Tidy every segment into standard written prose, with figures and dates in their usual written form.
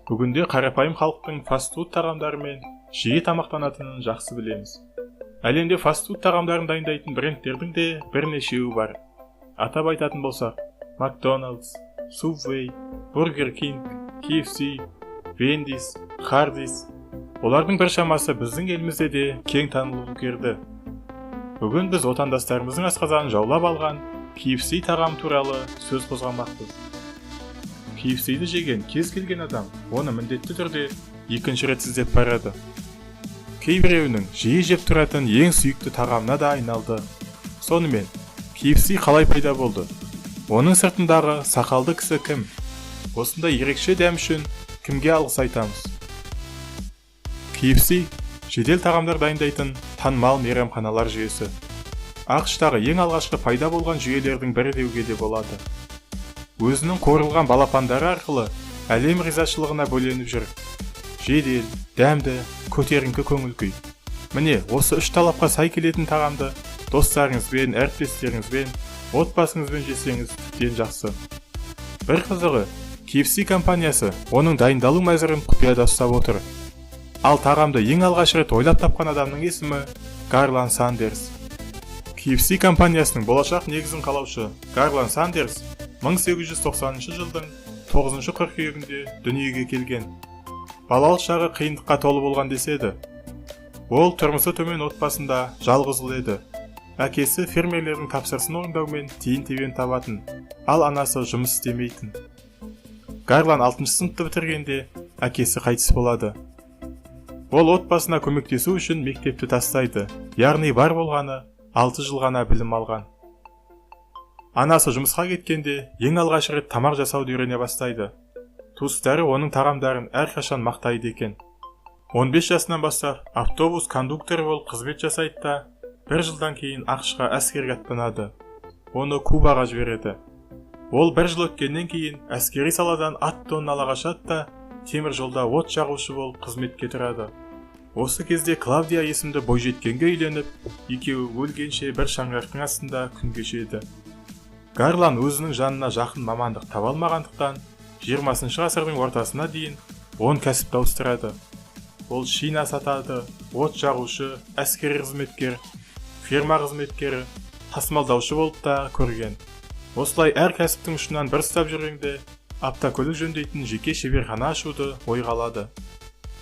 Бүгінде қарапайым халықтың фастфуд тағамдарымен жиі тамақтанатынын жақсы білеміз. Әлемде фастфуд тағамдарын дайындайтын брендтердің де бірнешеуі бар. Атап айтатын болсақ, McDonald's, Subway, Burger King, KFC, Wendy's, Hardee's. Олардың біршамасы біздің елімізде де кең танылып үлгерді. Бүгін біз отандастарымыздың асқазанын жаулап алған KFC тағамы туралы сөз қозғамақпыз. KFC-ді жеген кез келген адам оны міндетті түрде екінші рет іздеп барады. Кейбіреуінің жиі жеп тұратын ең сүйікті тағамына да айналды. Сонымен, KFC қалай пайда болды? Оның сыртындағы сақалды кісі кім? Осындай ерекше дәм үшін кімге алғыс айтамыз? KFC жедел тағамдар дайындайтын танымал мейрамханалар жүйесі. АҚШ-тағы ең алғашқы пайда болған жүйелердің бірі деуге де болады. Өзінің қуырылған балапандары арқылы әлем ризашылығына бөленіп жүр. Жедел, дәмді, көтеріңкі көңіл күй. Міне, осы үш талапқа сай келетін тағамды достарыңызбен, әріптестеріңізбен, отбасыңызбен жесеңіз тіптен жақсы. Бір қызығы, KFC компаниясы оның дайындалу мәзірін құпияда ұстап отыр. Ал тағамды ең алғаш рет ойлап тапқан адамның есімі Гарлан Сандерс. KFC компаниясының болашақ негізін қалаушы Гарлан Сандерс 1890 жылдың 9 қыркүйегінде дүниеге келген. Балалық шағы қиындыққа толы болған деседі. Ол тұрмысы төмен отбасында жалғыз ұл еді. Әкесі фермерлердің тапсырысын орындаумен тиын-тебен табатын, ал анасы жұмыс істемейтін. Гарлан 6 сыныпты бітіргенде әкесі қайтыс болады. Ол отбасына көмектесу үшін мектепті тастайды, яғни бар болғаны 6 жыл ғана білім алған. Анасы жұмысқа кеткенде ең алғаш рет тамақ жасауды үйрене бастайды. Туыстары оның тағамдарын әрқашан мақтайды екен. 15 жасынан бастап автобус кондукторы болып қызмет жасайды да, бір жылдан кейін АҚШ-қа әскерге аттанады. Оны Кубаға жібереді. Ол бір жыл өткеннен кейін әскери саладан ат тонын ала қашады да, темір жолда от жағушы болып қызметке тұрады. Осы кезде Клавдия есімді бойжеткенге үйленіп, екеуі өлгенше бір шаңырақтың астында күн кешеді. Гарлан өзінің жанына жақын мамандық таба алмағандықтан 20 ғасырдың ортасына дейін 10 кәсіпті ауыстырады. Ол шина сатады, от жағушы, әскери қызметкер, ферма қызметкері, тасымалдаушы болып та көрген. Осылай әр кәсіптің ұшынан бір ұстап жүргенде автокөлік жөндейтін жеке шеберхана ашуды ойға алады.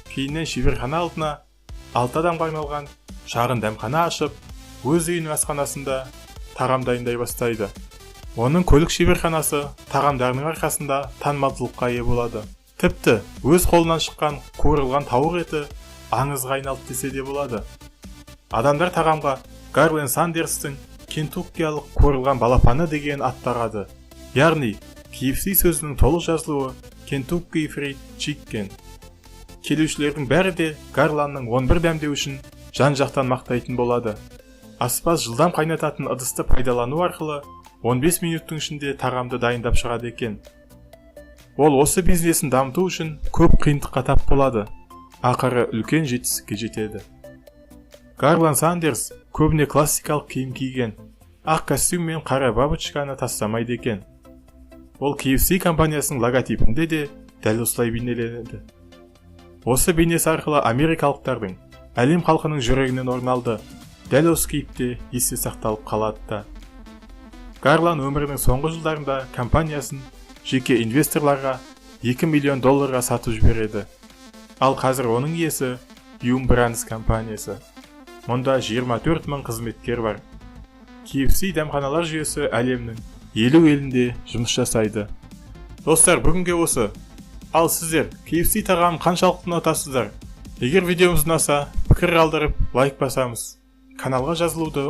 Кейіннен шеберхана алдына 6 адамға арналған шағын дәмхана ашып, өз үйінің асханасында тағам дайындай бастайды. Оның көлік шеберханасы тағамдарының арқасында танымалдылыққа ие болады. Тіпті өз қолынан шыққан қуырылған тауық еті аңызға айналды десе де болады. Адамдар тағамға Гарлен Сандерстің кентуккиялық қуырылған балапаны деген ат тағады. Яғни KFC сөзінің толық жазылуы Kentucky Fried Chicken. Келушілердің бәрі де Гарланның 11 дәмдеуішін жан-жақтан мақтайтын болады. Аспаз жылдам қайнататын ыдысты пайдалану арқылы 15 минуттың ішінде тағамды дайындап шығады екен. Ол осы бизнесін дамыту үшін көп қиындыққа тап болады. Ақыры үлкен жетістікке жетеді. Гарлан Сандерс көбіне классикалық киім киген, ақ костюм мен қара бабочканы тастамайды екен. Ол KFC компаниясының логотипінде де дәл осылай бейнеленеді. Осы бейнесі арқылы америкалықтардың, әлем халқының жүрегінен орын алды. Дәл осы кейіпте есте сақталып қалады да. Гарлан өмірінің соңғы жылдарында компаниясын жеке инвесторларға 2 миллион долларға сатып жібереді. Ал қазір оның иесі Yum Brands компаниясы. Мұнда 24 мың қызметкер бар. KFC дәмханалар жүйесі әлемнің 50 елінде жұмыс жасайды. Достар, бүгінге осы. Ал сіздер KFC тағамын қаншалықты ұнатасыздар? Егер видеомыз ұнаса, пікір қалдырып, лайк басамыз. Каналға жазылуды